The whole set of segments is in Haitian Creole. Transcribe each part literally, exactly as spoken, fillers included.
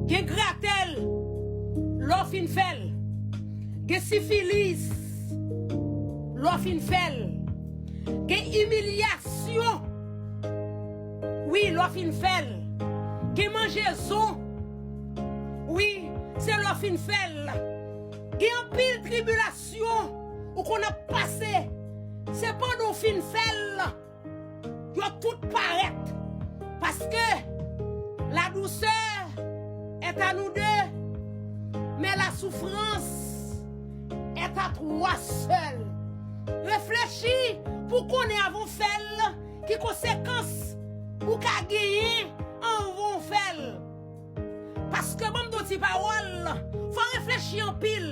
Gen gratèl lè w fin fè l. Gen sifilis lè w fin fè l. Gen imilyasyon, wi, lè w fin fè l. Gen manjezon, wi, se lè w fin fè l. Gen anpil tribilasyon ou konn ap pase, se pandan w fin fè l yo tout parèt. Paske la douceur est à nous deux, mais la souffrance est à toi seul. Reflechi pou konnen avan w fè l ki konsekans ou ka genyen anvan w fè l. Paske ban m di w ti pawòl, fò reflechi anpil.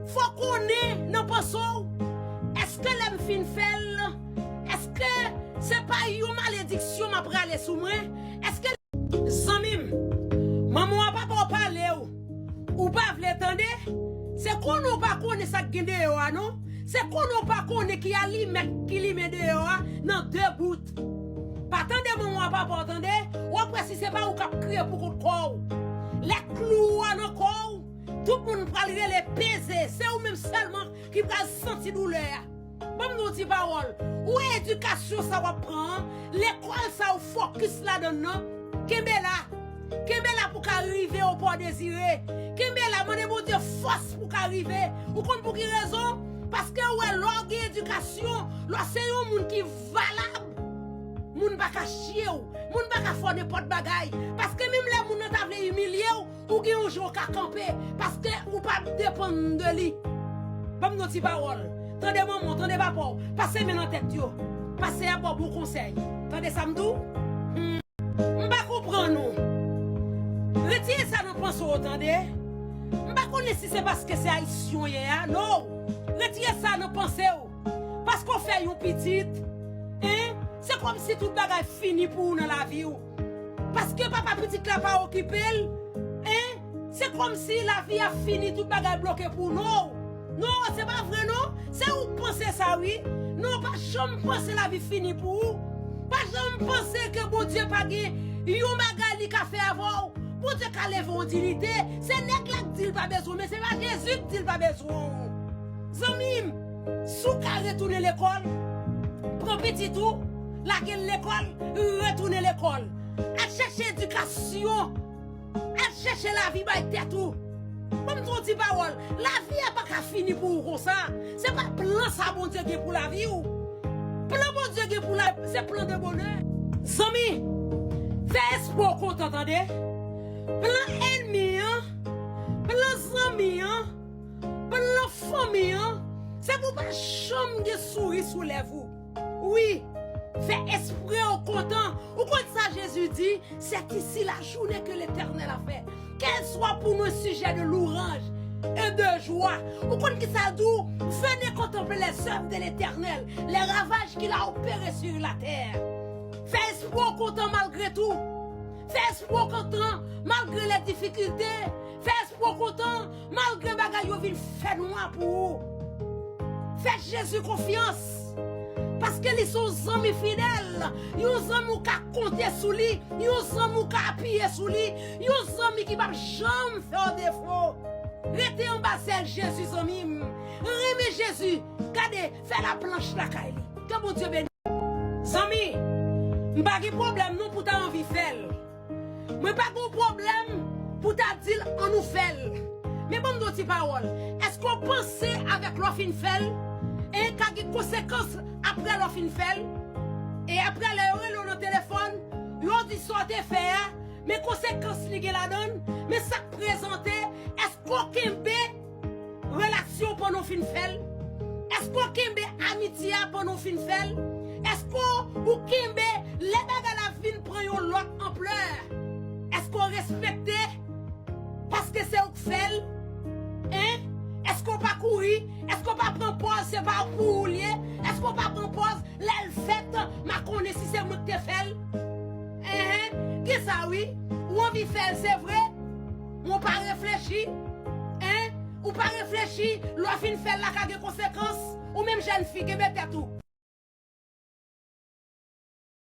Fò konnen nan panse w, èske lè m fin fè l, èske se pa yon malediksyon m ap rale sou mwen? Èske, zanmi m, manman w a papa w pale w, ou pa vle tande? Se konnen w pa konnen sa k gen deyò a non. Se konnen w pa konnen ki alimèt ki limen deyò a nan de bout. Pa tande manman w a papa w tande, w ap wè si se pa ou k ap kriye pou kont kò w. Lè klou a nan kò w, tout moun pral rele peze, se ou menm sèlman ki pral santi doulè a. Ban m di w ti pawòl, ou wè edikasyon sa w ap pran an, lekòl sa ou fokis ladan l nan, kenbe la. Kenbe la pou w ka rive opò dezire. Kenbe la, mande Bondye fòs pou w ka rive. Ou konn pou ki rezon? Paske ou wè lè w gen edikasyon, lè w se yon moun ki valab, moun pa ka chye w, moun pa ka fè w nenpòt bagay. Paske menm lè moun nan ta vle imilye w, ou gen yon jan w ka kanpe, paske ou pa depann de li. Ban m di w ti pawòl. Tande manman w, tande papa w, pase men nan tèt yo. Pastè a ba w bon konsèy. Tande sa m di w? Hmm. M pa konprann ou. Retire sa nan panse w, tande. M pa konnen si se paske se ayisyen w ye a, no. Retire sa nan panse w. Paske w fè yon pitit, en, se kòmsi tout bagay fini pou ou nan lavi w. Paske papa pitit la pa okipe l, en, se kòmsi lavi a fini, tout bagay bloke pou ou. No, no, se pa vre non. Se ou k panse sa wi. No, pa janm panse lavi fini pou ou. Pa janm panse ke Bondye pa gen yon bagay li ka fè avè w. Bondye ka leve w dinite. Se nèg la k di l pa bezwen w, men se pa Jezi k di l pa bezwen w. Zanmi m, si w ka retounen lekòl, pran pitit ou, lage l lekòl, retounen lekòl. Al chèche edikasyon. Al chèche lavi bay tèt ou. Ban m di w ti pawòl. Lavi a pa ka fini pou ou konsa. Se pa plan sa Bondye gen pou lavi w. Plan Bondye gen pou la, se plan de bonè. Zanmi, fè espri w kontan, tande. Plan ènmi an, plan zanmi an, plan fanmi an, se pou pa janm gen souri sou lèv ou. Wi, fè espri w kontan. Ou konn sa Jezi di? C'est ici la journée que l'Éternel a fait. Qu'elle soit pour nous un sujet de louange et de joie. Ou konn ki sa l di w? Venez contempler les œuvres de l'Éternel, les ravages qu'il a opérés sur la terre. Fè espri w kontan malgre tou. Fè espri w kontan malgre les difficultés. Fè espri w kontan malgre bagay yo vin fè nwa pou ou. Fè Jezi konfyans. Paske li se yon zanmi fidèl, yon zanmi ou ka konte sou li, yon zanmi ou ka apiye sou li, yon zanmi ki p ap janm fè w defo. Rete anba zèl Jezi, zanmi m. Renmen Jezi. Gade, fè laplanch lakay li. Ke Bondye beni. Zanmi, m pa gen pwoblèm non pou ta anvi fè l. Mwen pa gen pwoblèm pou ta di l ann nou fè l. Men ban m di w ti pawòl. Èske w panse avèk lè w fin fè l, e ka gen konsekans apre lè w fin fè l? E apre lè yo rele w nan telefòn, yo di sa w te fè a, men konsekans li gen ladan l, men sa k prezante, èske w kenbe relasyon w pandan w fin fè l? Èske w kenbe amitye a pandan w fin fè l? Èske w kenbe lè bagay la vin pran yon lòt anplè? Èske w respekte paske se ou k fè l? Hein? Èske w pa kouri? Èske w pa pran pòz se pa pou ou l ye? Èske w pa pran pòz lè l fèt, m a konnen si se mwen k te fè l. Enhen, gen sa wi. Ou anvi fè l, se vre. Men w pa reflechi. Hein? Ou pa reflechi, lè w fin fè l la ka gen konsekans. Ou menm jèn fi, kenbe tèt ou.